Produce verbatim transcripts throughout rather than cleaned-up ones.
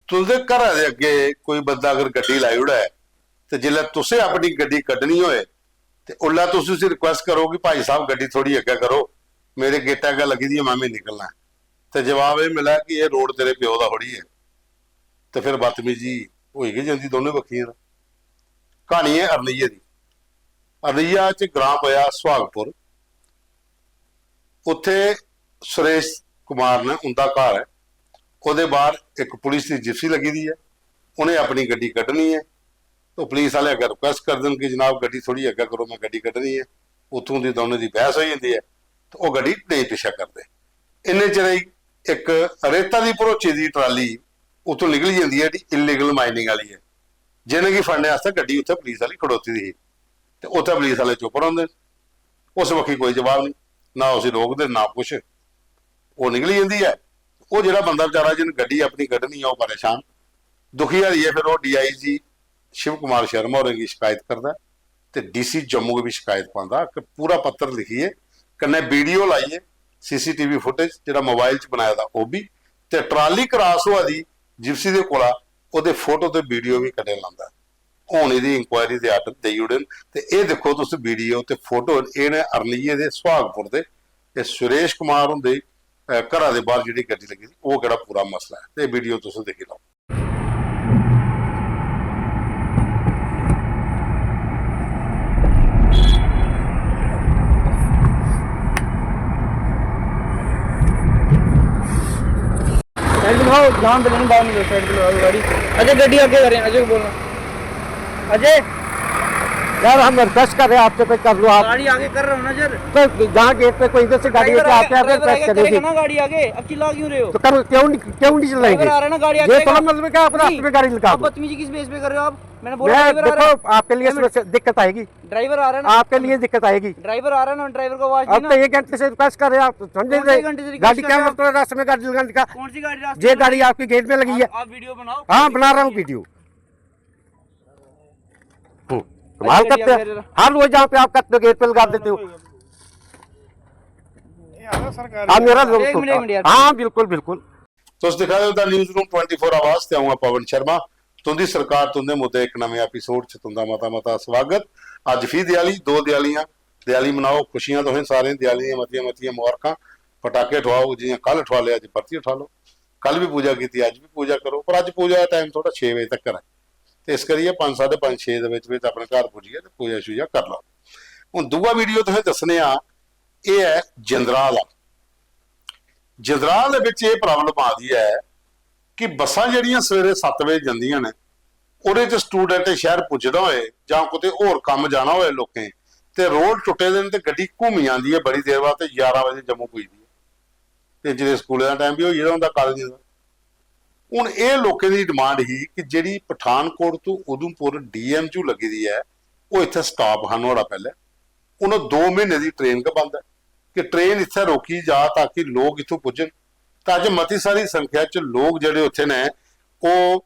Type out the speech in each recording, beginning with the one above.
तुंदे घरा दे अग्गे कोई बंदा अगर गड्डी लाई ओड़ै ते जिसलै तुसें अपनी गड्डी कड्ढनी होए ते उल्लै तुस उसी रिक्वेस्ट करो कि भाई साहब गड्डी थोड़ी अग्गै करो, मेरे गेटै अग्गै लग्गी दी ऐ, में बी निकलना ऐ। ते जवाब एह् मिलै कि एह् रोड तेरे प्यो दा थोड़ी ऐ। ते फिर बदतमीजी होई गै जंदी दोनों बक्खियें दा। क्हानी ऐ अरनिये दी। अरनिया च ग्रां पेआ सुहागपुर। उत्थे सुरेश कुमार ने, उंदा घर ऐ, ओह्दे बाहर इक पुलिस दी जिप्सी लग्गी दी ऐ, उ'नें अपनी गड्डी कड्ढनी ऐ। तो पुलिस आह्ले अगर रिक्वेस्ट करदे न कि जनाब गड्डी थोड़ी अग्गै करो, में गड्डी कड्ढनी ऐ, उत्थूं दी दौनें दी बहस होई जंदी ऐ, तो ओह् गड्डी नेईं पिच्छै करदे। इन्ने चिरे गी इक रेता दी भरोची दी ट्राली उत्थूं निकली जंदी ऐ, जेह्ड़ी इलीगल माइनिंग आह्ली ऐ, जि'नेंगी फड़ने आस्तै गड्डी उत्थै पुलिस आह्ली खड़ोती दी ही। ते उत्थै पुलिस आह्ले चुप्प रौंह्दे न, उस बक्खी कोई जवाब निं, ना उसी रोकदे ना कुछ। ओह् निकली जंदी ऐ। ओह् जेह्ड़ा बंदा बेचारा जिन्न गड्डी अपनी कड्ढनी ऐ, ओह् परेशान, दुखी होइयै फिर ओह् डीआईजी शिव कुमार शर्मा होरें गी शिकायत करदा ऐ ते डीसी जम्मू गी बी शिकायत पांदा कि पूरा पत्तर लिखियै, कन्नै वीडियो लाइयै, सीसीटीवी फुटेज जेह्ड़ा मोबाइल च बनाए दा ओह् बी, ते ट्राली क्रास होआ दी जिप्सी दे कोला, ओह्दे फोटो ते वीडियो बी कन्नै लांदा ऐ। हून एह्दी इंक्वायरी दे आर्डर देई ओड़े न। ते एह् दिक्खो तुस, वीडियो ते फोटो न, एह् न अरनिये दे सुहागपुर दे। एह् सुरेश कुमार हुंदे, अ, घरा दे बाह्र जेह्ड़ी गड्डी लग्गी दी, ओह् केह्ड़ा पूरा मसला ऐ। ते एह् वीडियो तुस दिक्खी लैओ। साइड पे दिखाओ, जान तो नहीं, बाहर नहीं, साइड पे लगाओ गाड़ी। अजय, गड्डी आगे करें, अजय को बोलना। अजय। यार, हम रिक्वेस्ट कर रहे हैं आपसे, कोई कर लो आप। गाड़ी आगे कर रहे हो ना सर। तो जहाँ गेट पे कोई इधर से गाड़ी लेके आते हैं, आप रिक्वेस्ट करेंगे। ना गाड़ी आगे, अब चिल्ला क्यों रहे हो? तो कर, क्यों नहीं, क्यों नहीं चिल्लाएंगे? ड्राइवर आ रहा है ना, गाड़ी आगे। ये थोड़ा मतलब क्या आप रास्ते में गाड़ी निकाल दो। बदतमीजी किस बेस पे कर रहे हो आप? मैंने बोला, ड्राइवर आ रहा है। देखो, आपके लिए समस्या, दिक्कत आएगी। ड्राइवर आ रहा है ना। आपके लिए दिक्कत आएगी। ड्राइवर आ रहा है ना, ड्राइवर को आवाज दी ना। अब तो एक घंटे से रिक्वेस्ट कर रहे हैं आप, समझे? कौन से घंटे से रिक्वेस्ट कर रहे हैं आप? गाड़ी क्या मतलब है रास्ते में गाड़ी लगाने का? कौन सी गाड़ी रास्ते में? ये गाड़ी आपकी गेट में लगी है। आप वीडियो बनाओ। हाँ, बना रहा हूँ वीडियो। हम्म, कमाल करते हैं। हर रोज जहाँ पे आप करते हो, गेट पे लगा देते हो। आप मेरा लोग एक मिनट, एक मिनट यार। हाँ, बिल्कुल, बिल्कुल। तुस दिक्खा दे ओ the news room twenty four आवाज ते अ'ऊं आं पवन शर्मा। तुं'दी सरकार, तुं'दे मुद्दे इक नमें एपिसोड च तुं'दा मता मता स्वागत। अज्ज फ्ही देआली, दो देआलियां। देआली मनाओ, खुशियां तुसें सारें, देआली दियां मतियां मतियां मुबारखां। पटाके ठुआओ, जि'यां कल ठुआले, अज्ज परतियै ठुआलो। कल बी पूजा कीती, अज्ज बी पूजा करो, पर अज्ज पूजा दा टाइम थोह्ड़ा छे बजे तक्कर ऐ। ते इस करियै पंज, साढे पंज, छे दे बिच बिच अपने घर पुज्जियै ते पूजा शूजा करी लैओ। हून दूआ वीडियो तुसें दस्सने आं, एह् ऐ जिंद्राह दा। जिंद्राह दे बिच एह् प्रॉब्लम आ दी ऐ कि बस्सां जेह्ड़ियां सवेरे सत्त बजे जंदियां न, ओह्दे च स्टूडेंट शैह्र पुज्जना होए जां कुतै होर कम्म जाना होए लोकें, ते रोड टुट्टे दे न ते गड्डी घूमी आंदी ऐ बड़ी देर बाद ते ञारां बजे जम्मू पुजदी ऐ। ते जिसलै स्कूलें दा टाइम बी होई गेदा होंदा, कालेजें दा। हून एह् लोकें दी डिमांड ही कि जेह्ड़ी पठानकोट तों उधमपुर डीएमयू लग्गी दी ऐ, ओह् इत्थै स्टाप हा नुहाड़ा पैह्लें। हून ओह् दो म्हीने दी ट्रेन गै बंद ऐ कि ट्रेन इत्थै रोकी जा ताकि लोक इत्थूं पुज्जन। ते अज्ज मती सारी संख्या च लोक जेह्ड़े उत्थै न, ओह्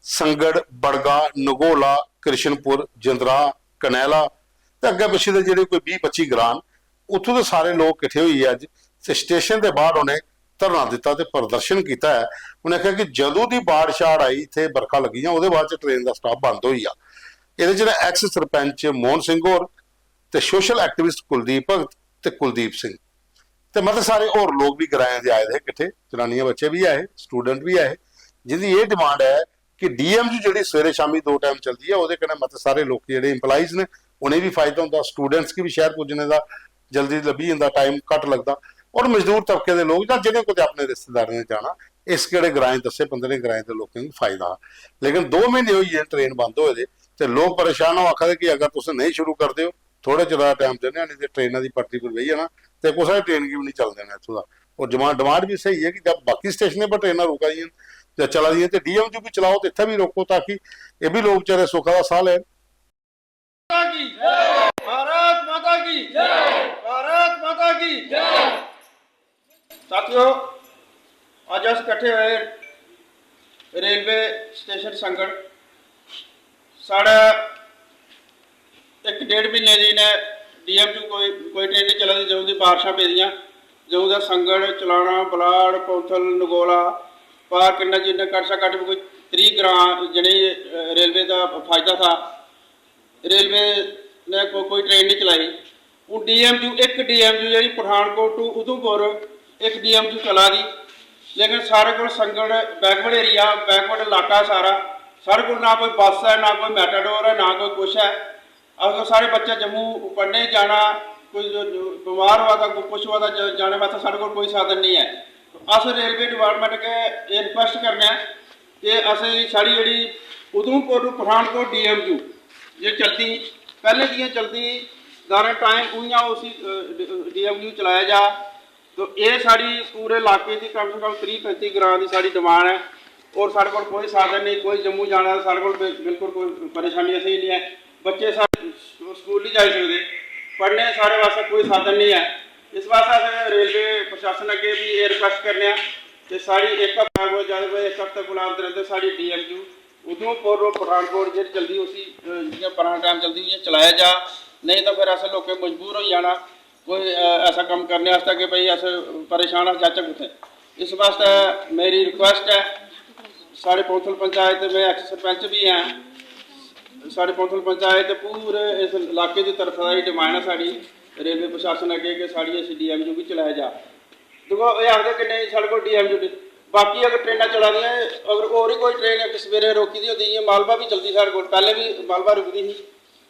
संगड़, बड़गा, नगोला, कृष्णपुर, जिंद्राह, कनैला ते अग्गें पिच्छें दे जेह्ड़े कोई बीह् पच्ची ग्रांऽ न, उत्थूं दे सारे लोक किट्ठे होइयै अज्ज ते स्टेशन दे बाह्र उ'नें धरना दित्ता ते प्रदर्शन कीता ऐ। उ'नें आखेआ कि जदूं दी बाड़ शाड़ आई, इत्थै बरखा लग्गी जां, ओह्दे बाद च ट्रेन दा स्टाप बंद होई गेआ। एह्दे च न एक्स सरपंच मोहन सिंह होर ते सोशल एक्टिविस्ट कुलदीप भगत ते कुलदीप सिंह ते मते सारे होर लोक बी ग्राएं दे आए दे हे किट्ठे, जनानियां बच्चे बी ऐ हे, स्टूडेंट बी ऐ हे, जिंदी एह् डिमांड ऐ कि डीएमयू जेह्ड़ी सवेरे शामी दो टाइम चलदी ऐ, ओह्दे कन्नै मते सारे लोक जेह्ड़े एम्प्लाइज न, उ'नेंगी बी फायदा होंदा, स्टूडेंट्स गी बी शैह्र पुज्जने दा जल्दी लब्भी जंदा, टाइम घट्ट लगदा, और मजदूर तबके दे लोक जां जि'नें कुतै अपने रिश्तेदारें दे जाना, इस केह्ड़े ग्राएं, दस्सें पंदरें ग्राएं दे लोकें गी फायदा हा। लेकिन दो म्हीने होई गे ट्रेन बंद होए दे, ते लोक परेशान न, ओह् आखा दे कि अगर तुस नेईं शुरू करदे ओ, थोह्ड़े चिरा दा टाइम दिन्ने आं, नेईं ते ट्रेना दी पटरी पर बेही जाना ते कुसै ट्रेन गी बी निं चलन देना इत्थूं दा। और डिमांड, डिमांड बी स्हेई ऐ कि जब बाकी स्टेशनें पर ट्रेनां रुका दियां न जां चला दियां ते डीएमयू बी चलाओ ते इत्थै बी रोको, ताकि एह् बी लोक बेचारे सुखा दा साह् लैन। माता की जय। भारत माता की जय। भारत माता की जय। साथियो, अज्ज अस कट्ठे होए रेलवे स्टेशन संगड़। साढ़े इक डेढ़ म्हीने दी इ'नें डीएमयू कोई, कोई ट्रेन निं चला दी, जदूं दी बारशां पेदियां, जदूं दा संगड़, चलाना, बलाड़, पौंथल, नगोला पार करना, जिन्ना घट्ट शा घट्ट बी कोई त्री ग्रां जि'नेंगी रेलवे दा फायदा था, रेलवे ने को, कोई ट्रेन नहीं चलाई। हून डीएमयू, इक डीएमयू जेह्ड़ी पठानकोट टू उधमपुर इक डीएमयू चला दी, लेकिन साढ़े कोल संगड़ बैकवर्ड एरिया, बैकवर्ड इलाका सारा। साढ़े कोल ना कोई बस है, ना कोई मेटाडोर है, ना कोई कुछ है। अगर साढ़े बच्चे जम्मू पढ़ने गी जाना, कोई जो, जो बमार होआ दा, कोई कुछ होआ दा, ज-, जाने वास्तै साढ़े कोल कोई साधन नहीं है। तो अस रेलवे डिपार्टमेंट अग्गें एह् रिक्वेस्ट करने आं कि असेंगी साढ़ी जेह्ड़ी उधमपुर टू पठानकोट डीएमयू जे चलदी, पैह्लें जि'यां चलदी ही, दारें टाइम उ'यां उसी डीएमयू चलाया जा। तो एह् साढ़ी पूरे इलाके दी कम से कम त्रीह् पैंती ग्रां दी साढ़ी डिमांड ऐ। और साढ़े कोल कोई साधन नहीं, कोई जम्मू जाने दा साढ़े कोल बि-, बिल्कुल कोई परेशानी असेंगी नहीं है। बच्चे साढ़े स्कू-, स्कूल नहीं जाई सकदे, पढ़ने साढ़े वास्तै कोई साधन नहीं है। इस वास्तै अस रेलवे प्रशासन अग्गें भी एह् रिक्वेस्ट करने आं कि साढ़ी इक हफ्ता कोला ज्यादा कोई इक हफ्ते कोला अंदर अंदर साढ़ी डीएमयू उधमपुर और पठानकोट जेह्ड़ी चलदी उसी, अ, जि'यां पराना टाइम चलदी उ'यां चलाया जा, नेईं तां फिर असें लोकें मजबूर होई जाना कोई, अ, ऐसा कम्म करने आस्तै कि भाई अस परेशान आं, जाचै कुत्थै। इस वास्तै मेरी रिक्वेस्ट ऐ, साढ़े पौंथल पंचायत, में एक्स सरपंच बी आं, साढ़े पौंथल पंचायत ते पूरे इस इलाके दी तरफा दा एह् डिमांड ऐ साढ़ी रेलवे प्रशासन अग्गें कि साढ़ी इस डीएमयू गी चलाया जा। दिक्खो, एह् आखदे कि नेईं, साढ़े कोल डीएमयू नहीं। बाकी अगर ट्रेनां चला दियां, अगर होर ही कोई ट्रेन इक सवेरे रोकी दी होंदी, जि'यां मालवा बी चलदी साढ़े कोल, पैह्लें बी मालवा रुकदी ही,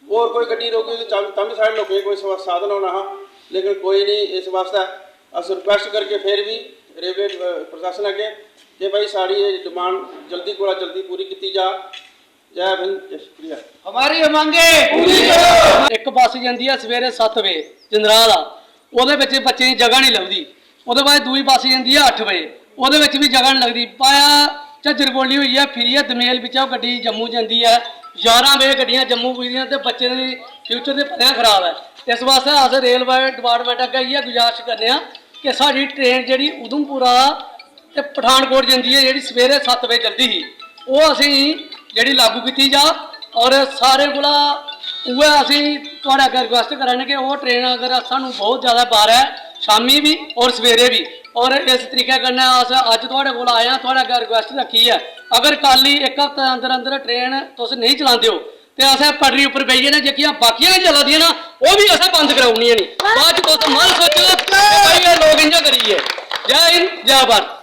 होर कोई गड्डी रोकी होंदी, तां, तां बी साढ़े लोकें गी कोई सवा-, साधन होना हा। लेकिन कोई नहीं, इस वास्तै अस रिक्वेस्ट करगे फिर बी रेलवे, अ, प्रशासन अग्गें कि भाई साढ़ी एह् डिमांड जल्दी कोला जल्दी पूरी कीती जा। जय हिंद, जय शुक्रिया। हमारी ये मांगे पूरी करो। इक बस जंदी ऐ सवेरे सत्त बजे जंदराह दा, ओह्दे बिच बच्चें गी जगह नहीं लभदी। ओह्दे बाद दूई बस जंदी ऐ अट्ठ बजे, ओह्दे बिच बी जगह नहीं लगदी। भाया झज्जर कोटली होइयै फिरियै दमेल बिच्चा ओह् गड्डी जम्मू जंदी ऐ। ञारां बजे गड्डियां जम्मू पुजदियां ते बच्चें दी फ्यूचर ते भलेआं खराब ऐ। इस वास्तै अस रेलवे डिपार्टमेंट अग्गें इ'यै गुजारिश करने आं कि साढ़ी ट्रेन जेह्ड़ी उधमपुरा दा ते पठानकोट जंदी ऐ, जेह्ड़ी सवेरे सत्त बजे चलदी ही, ओह् असेंगी जेह्ड़ी लागू कीती जा। और सारें कोला उ'ऐ असेंगी थुआढ़े अग्गें रिक्वेस्ट करा ने कि ओह् ट्रेन अगर सानूं बहुत ज़्यादा बारै शामीं बी और सवेरे बी, और इस तरीके कन्नै अस अज्ज थुआढ़े कोल आए आं, थुआढ़े अग्गें रिक्वेस्ट रक्खी ऐ, अगर कल गी इक हफ्ते दे अंदर अंदर ट्रेन तुस नेईं चलांदे ओ ते असें पटरी उप्पर बेहियै ना जेह्कियां बाकियां गै चला दियां ना, ओह् बी असें बंद कराई ओड़नियां नी। बाद च तुस मत सोचो कि भाई एह् लोक इ'यां करियै। जय हिंद, जय भारत।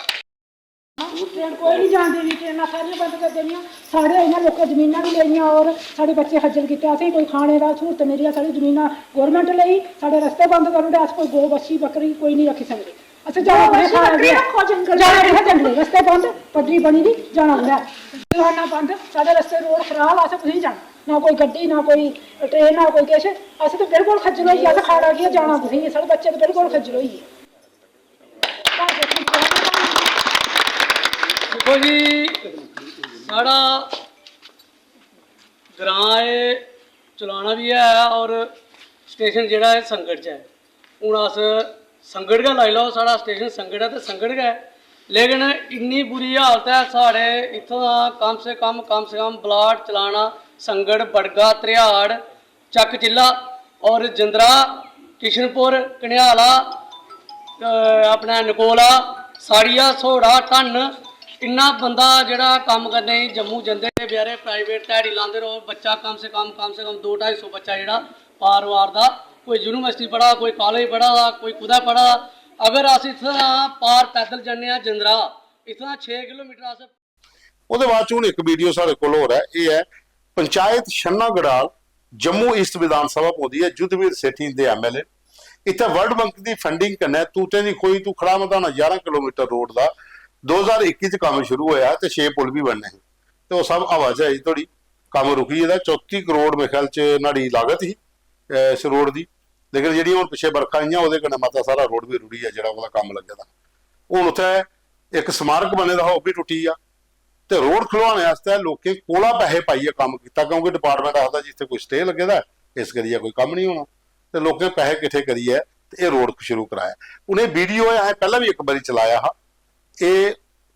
ट्रेन कोई नहीं जान देनी, ट्रेनां सारियां बंद कर देनियां। साढ़े इ'नें लोकें जमीनां बी लेइयां और साढ़े बच्चे खज्जल कीते। असें कोई खाने दा स्हूलत नहीं रेहा, साढ़ी जमीनां गौरमेंट लेई, साढ़े रस्ते बंद करी ओड़े। अस कोई गौ, बच्छी, बक्करी कोई नहीं रक्खी सकदे। असें जाना कुत्थै? बक्करी रक्खो जंगल। जाना कुत्थै जंगल? रस्ते बंद, पटरी बनी दी, जाना कुत्थै? दुकानां बंद, साढ़े रस्ते रोड खराब, असें कुत्थै जाना? ना कोई गड्डी, ना कोई ट्रेन, ना कोई किश। अस ते बिल्कुल खज्जल होई गे, अस खाना केह्, जाना कुत्थै? साढ़े बच्चे ते बिल्कुल खज्जल होई गे। दिक्खो जी, साढ़ा ग्रां एह् चलाना बी ऐ और स्टेशन जेह्ड़ा ऐ संगड़ च ऐ। हून अस संगड़ गै लाई लैओ, साढ़ा स्टेशन संगड़ ऐ ते संगड़ गै ऐ। लेकिन इन्नी बुरी हालत ऐ साढ़े इत्थूं दा, कम से कम, कम से कम ब्लाट, चलाना, संगड़, बड़गा, त्रिहाड़, चक्क चिल्ला और जंदरा, किशनपुर, कन्याला, अपने नकोला, साड़िया, सोहड़ा, ढन्न, इन्ना बंदा जेह्ड़ा कम्म करने गी जम्मू जंदे हे बेचारे, प्राइवेट ध्याड़ी लांदे रहो। बच्चा कम से कम, कम से कम दो ढाई सौ बच्चा जेह्ड़ा पार वार दा, कोई यूनिवर्सिटी पढ़ा दा, कोई कालेज पढ़ा दा, कोई कुतै पढ़ा दा। अगर अस इत्थां पार पैदल जन्ने आं जंदरा, इत्थां छे किलोमीटर अस ओह्दे बाद च हून इक वीडियो साढ़े कोल होर ऐ, एह् ऐ पंचायत छन्ना गडाल, जम्मू ईस्ट विधान सभा पौंदी ऐ, युद्धवीर सेठी इंदे एमएलए। इत्थै वर्ल्ड बैंक दी फंडिंग कन्नै तूतें दी खोई तू खड़ा मधाना ञारां किलोमीटर रोड दा दो ज्हार इक्की च कम्म शुरू होआ ते छे पुल बी बनने हे ते ओह् सब हवा च अजें धोड़ी कम्म रुकी गेदा। चौत्ती करोड़ मेरे ख्याल च न्हाड़ी लागत ही इस रोड दी, लेकिन जेह्ड़ियां हून पिच्छे बरखा आइयां ओह्दे कन्नै मता सारा रोड बी रुढ़ी गेआ जेह्ड़ा ओह्दा कम्म लग्गे दा। हून उत्थै इक स्मारक बने दा हा ओह् बी टुट्टी गेआ। ते रोड खलवाने आस्तै लोकें कोला पैहे पाइयै कम्म कीता क्योंकि डिपार्टमेंट आखदा जी इत्थै कोई स्टे लग्गे दा ऐ इस करियै कोई कम्म निं होना। ते लोकें पैहे किट्ठे करियै ते एह् रोड शुरू कराया। उ'नें वीडियो असें पैह्लें बी इक बारी चलाया हा। एह्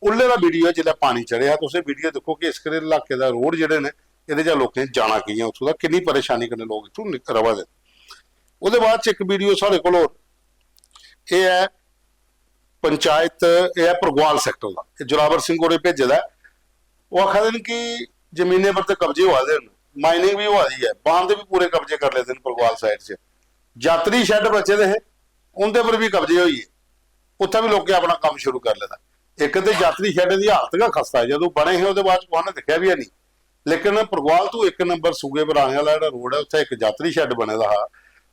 उल्ले दा वीडियो ऐ जिसलै पानी चढ़ेआ तुस एह् वीडियो दिक्खो कि इस करियै इलाके दा रोड जेह्ड़े न एह्दे चा लोकें जाना कि'यां उत्थूं दा किन्नी परेशानी कन्नै लोक इत्थूं निक- र'वा दे न। ओह्दे बाद च इक वीडियो साढ़े कोल होर एह् ऐ पंचायत एह् ऐ परगवाल सैक्टर दा एह् जोरावर सिंह होरें भेजे दा ऐ। ओह् आखा दे न कि जमीनें पर ते कब्जे होआ दे न, माइनिंग बी होआ दी ऐ, बांद बी पूरे कब्जे करी लेदे न परगवाल साइड च। जातरी शैड बचे दे हे, उं'दे पर बी कब्जे होई गे, उत्थै बी लोकें अपना कम्म शुरू करी लेदा। इक ते जातरी शैडें दी हालत गै खस्ता ऐ, जदूं बने हे ओह्दे बाद च कुसै ने दिक्खेआ बी है नहीं। लेकिन परगवाल तू इक नंबर सूए पर आने आह्ला जेह्ड़ा रोड ऐ, उत्थै इक जातरी शैड बने दा हा।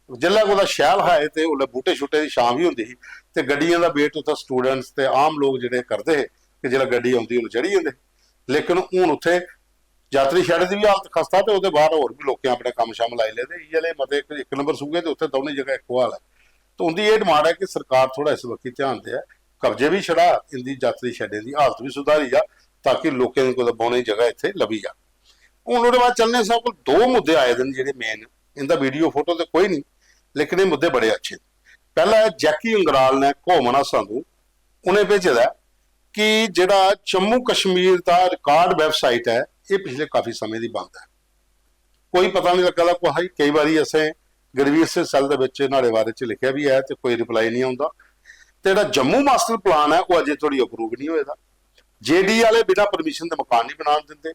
जेल्लै कुतै शैल हा ते उसलै बूह्टे शूटे दी छां बी होंदी ही, ते गड्डियें दा वेट उत्थै स्टूडेंट्स ते आम लोक जेह्ड़े करदे हे कि जेल्लै गड्डी औंदी उसलै चढ़ी जंदे हे। लेकिन हून उत्थै जातरी शैड दी बी हालत खस्ता ते ओह्दे बाह्र होर बी लोकें अपने कम्म शम्म लाई लेदे। इ'यै लेह् मते इक, इक नंबर सूए ते उत्थै दौनें जगह इक्को हाल ऐ। ते उं'दी एह् डिमांड ऐ कि सरकार थोह्ड़ा इस बक्खी ध्यान देऐ, कब्जे बी छड़ा, इं'दी जातरी शैडें दी हालत बी सुधारी जा, ताकि लोकें गी कुतै बौह्ने दी जगह इत्थै लब्भी जा। हून ओह्दे बाद चलने, साढ़े कोल दो मुद्दे आए दे न जेह्ड़े मेन, इं'दा वीडियो फोटो ते कोई नहीं, लेकिन एह् मुद्दे बड़े अच्छे न। पैह्ला ऐ जैकी अंगराल ने घोमन हासां तू उ'नें भेजे दा ऐ कि जेह्ड़ा जम्मू कश्मीर दा रिकार्ड वैबसाइट ऐ, एह् पिछले काफी समें दी बंद ऐ, कोई पता नहीं लग्गा दा कुसै गी। केई बारी असें ग्रीवियस सैल दे बिच न्हाड़े बारे च लिखेआ बी ऐ ते कोई रिप्लाई नहीं औंदा। ते जेह्ड़ा जम्मू मास्टर प्लान ऐ, ओह् अजें धोड़ी अप्रूव नहीं होए दा। जेडी आह्ले बिना परमिशन दे मकान नहीं बनान दिंदे।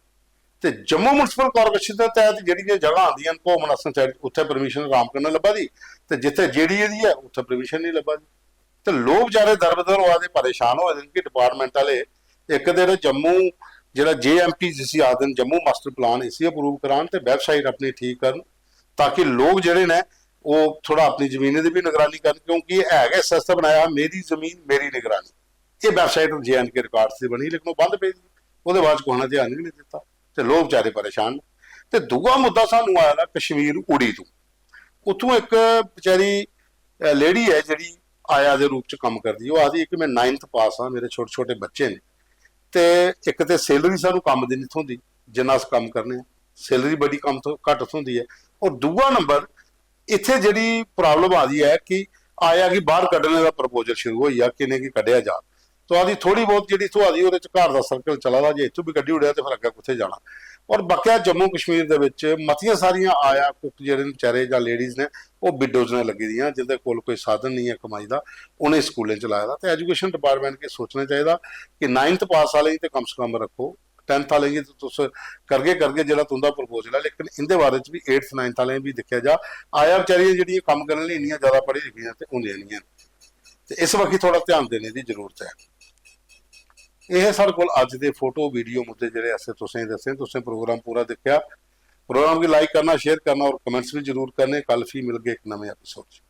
ते जम्मू म्युनिसिपल कॉरपोरेशन दे तैह्त जेह्ड़ियां जगह आंदियां न घोमन आसन साइड, उत्थै परमिशन आराम कन्नै लब्भा दी, ते जित्थै जेडी दी ऐ, उत्थै परमिशन नहीं लब्भा दी। ते लोक बेचारे दरबदर होआ दे, परेशान होए दे न कि डिपार्टमेंट आह्ले, इक ते जेह्ड़ा जम्मू, जेह्ड़ा जे एम पी जिसी आखदे न, जम्मू मास्टर प्लान, इसी अप्रूव करान ते वैबसाइट अपनी ठीक करन, ताकि लोक जेह्ड़े न, ओह् थोह्ड़ा अपनी जमीनें दी बी निगरानी करन, क्योंकि एह् है गै इस आस्तै बनाया, मेरी जमीन मेरी निगरानी। एह् website J and K records दी बनी, लेकिन ओह् बंद पेई दी, ओह्दे बाद च कुसै ने ध्यान गै नहीं दित्ता, ते लोक बेचारे परेशान न। ते दूआ मुद्दा सानू आए दा कश्मीर उड़ी तू। उत्थूं इक बेचारी, अ, लेडी ऐ जेह्ड़ी आया दे रूप च कम्म करदी, ओह् आखदी कि में नाइन्थ पास आं, मेरे छोटे छोटे बच्चे न, ते इक ते सैलरी सानू कम्म दी निं थ्होंदी जिन्ना अस कम्म करने आं, सैलरी बड़ी कम्म थो-, घट्ट थ्होंदी ऐ। और दूआ नंबर, इत्थै जेह्ड़ी प्रॉब्लम आ दी ऐ कि आया गी बाहर कड्ढने दा प्रपोजल शुरू होई गेआ कि इ'नेंगी कड्ढेआ जा। तो आखदी थोह्ड़ी बहुत जेह्ड़ी थ्होआ दी ओह्दे च घर दा सर्कल चला दा, जे इत्थूं बी कड्ढी ओड़ेआ ते फिर अग्गें कुत्थै जाना। और बक्या जम्मू कश्मीर दे बिच मतियां सारियां आया कुक जेह्ड़े न बेचारे जां लेडीज ने, ओह् विडोज ने लग्गी दियां, जिंदे कोल कोई साधन नहीं ऐ कमाई दा, उ'नें स्कूलें च लाए दा। ते एजुकेशन डिपार्टमेंट गी सोचना चाहिदा कि नाइन्थ पास आह्लें गी ते कम से कम रक्खो, टैंथ आह्लें गी ते तुस करगे करगे जेह्ड़ा तुं'दा प्रपोजल ऐ, लेकिन इं'दे बारे च बी एट्थ नाइन्थ आह्लें गी बी दिक्खेआ जा। आया बेचारियां जेह्ड़ियां कम्म करने लेई इन्नियां ज्यादा पढ़ी लिखियां ते होंदियां निं हैन, ते इस बक्खी थोह्ड़ा ध्यान देने दी जरूरत ऐ। एह् साढ़े कोल अज्ज दे फोटो, वीडियो, मुद्दे जेह्ड़े असें तुसें गी दस्से, तुसें प्रोग्राम पूरा दिक्खेआ। प्रोग्राम गी लाइक करना, शेयर करना और कमेंट्स बी जरूर करने। कल फ्ही मिलगे इक नमें एपिसोड च।